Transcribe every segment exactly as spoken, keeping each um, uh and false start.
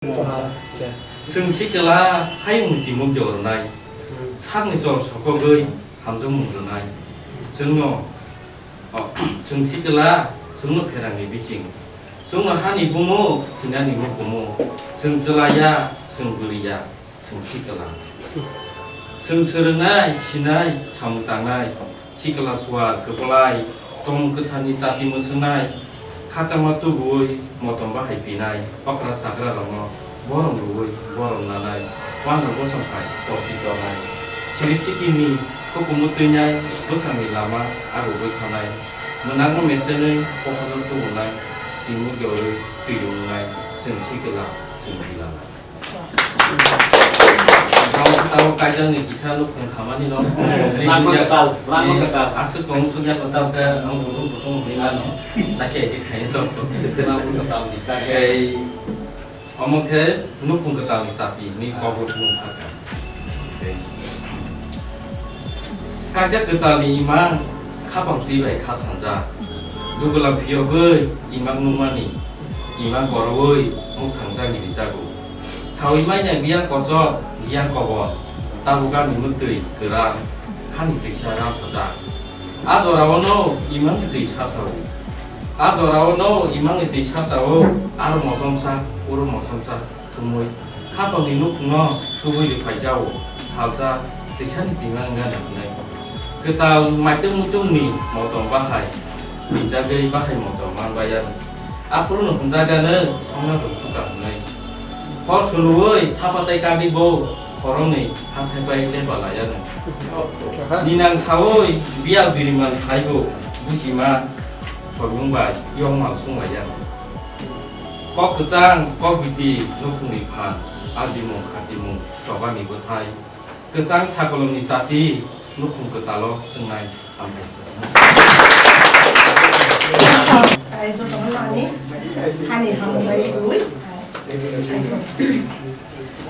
Chwng sikla hayungni timung jornai, sakni chol sokogwi hamjakmung rwnai. Chwngno, o, chwng sikla, chwngno pherangni biching. Chwngno hani bumo, thinani mukumu. Chwng chwlaiya, chwng bwrwiya, chwng sikla. Chwng swrwngnai, sinai, samung tangnai. Sikla suar kwplai, tong kwtharni chati mwswngnai, khachangma tubuwi motom bahai pinai, okra chakrarokno borom rwui borom nanai, uanrok bosong hai tokti tornai, siri sikini hukumu twinai, bwsangni lama arugwi thanai, mwnakno mechenwi kokhorno tubunai, twimu jorwi twi wngnai, chwng sikla, chwng bilanai. Tamo, tamo kaijakni kisa nukhung khamani no. Langma kwtal, langma kwtal. Aswk tong sukya kwtal khe ang butung butung hwnwi mano. Tashi edit khaina tong. Langma kwtal ni. Tei omo khe nukhung kwtal ni chati ni kok butung thaka. Tei kaijak kwtal ni imang khapang twi bai kha thangjak. Dugulam phiyogwi imang nukmani, imang korowi muk thangjak ni rijago. Sawi manya biyang kochok, biyang kobor, tabuk ani mwtwi kwrang, khani twisa ramsajak. A jorao no imang ni twi sarsao. A jorao no imang ni twi sarsao, aro mochomsa, uro mochomsa thumwi, khapang ni nukhung no tubui ri phaijao, salsa, twisani twima wngya hinwi. Kwtal maitung mutung ni motom bahai, ringjagwi bahai motom manbaiya. Aphuru no hwnjakgano songna rwngthukha hwnwi. Hor sunuwi thapa tei kagwi bo khoroknwi hathai bai lepa laiyano. Ninang sawi biyal biriman phaibo bujima soyung bai yongmal sunglaiyano. Kok kwchang, kok biti, nukhungni phan, ajimung, khatimung, chobani bwthai, kwchang sakolomni chati, nukhung kwtalo chwngnai. Tei jotono nani hani hambai rwi.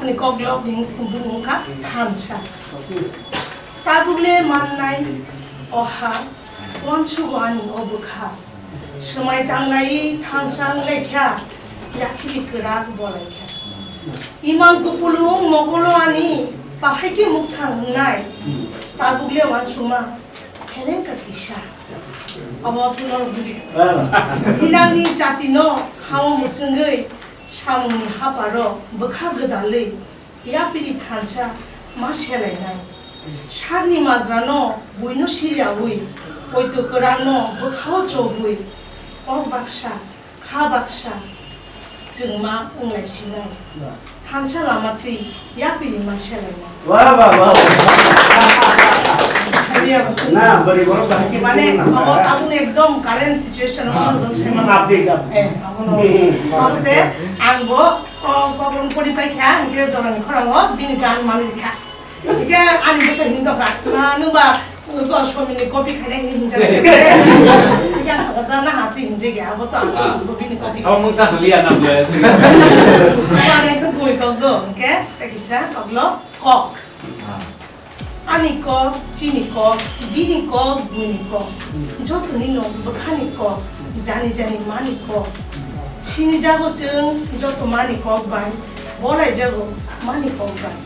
Ani koklopni bumung kha thansa. Tabukle mannai oha, uansugo ani o bwkha. Swmai tanglai thansa wnglaikha, yakhili kwrak bolaikha. Imang kupulung mokolo ani, bahai khe mukthang wngnai. Tabukle uansukma. Helengka kisa. Abo phano buji. Ah. Hinangni jatino khao muchungwi samungni haparo bwkha gwdalwi yapiri thansa ma selainai. Sakni majrano buino siriyawi, poito kwrangno bwkhao chobwi, kok baksa, kha baksa, chwngma wnglai sinai. Thansa lama twi yapiri ma selainai. Wah, wah, wah. Sabi abo se. Na, bari borok bahai khe Mane, khulumna abo kha. Tabuk ekdom current situation Hmm. Ano jol sema. Update, update. Eh, abo no. Hmm. Abo se, ang bo, o, koklom pori pai kha, hingke jorani khorango, bini gan mani kha. Hingke ani bwsa himtokha, na nwng ba, ko somini copy khainai hini hinjak. Hingke ang sakha da na hati hinjak ya, abo to ang Ah. bo bini copy. Abo mungsa haliya na bo. Abo ang ekdom koi kok do, hingke, ta kisa, koklo, kok. Ah. Ani kok, chini kok, bini kok, buini kok. Jotoni no bwkhani kok, jani jani mani kok. Sinijago chwng joto mani kok bai, bolaijago mani kok bai.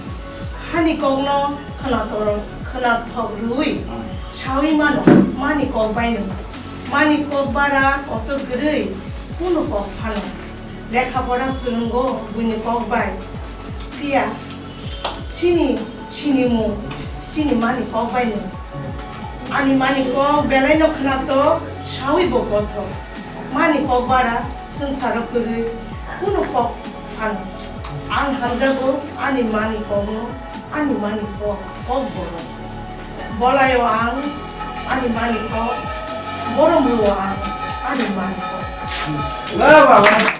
Khani kokno khwnator-, khwnathok rwui saui mano mani kok baino. Mani kok bara kotor kwrwi kunu kok phano. Lekha pora swrwngo buini kok bai. Phiya chini sinimung, chini mani kok baino. Ani mani kok belai no khwnato, saui bo kothok. Mani kok bara swngcharo kwrwi kunu kok phano. Ang hamjago ani mani kokno, ani mani kok, kok bono. Bolaio ang ani mani kok, borom rwo ang ani mani kok. Wah, wah, wah.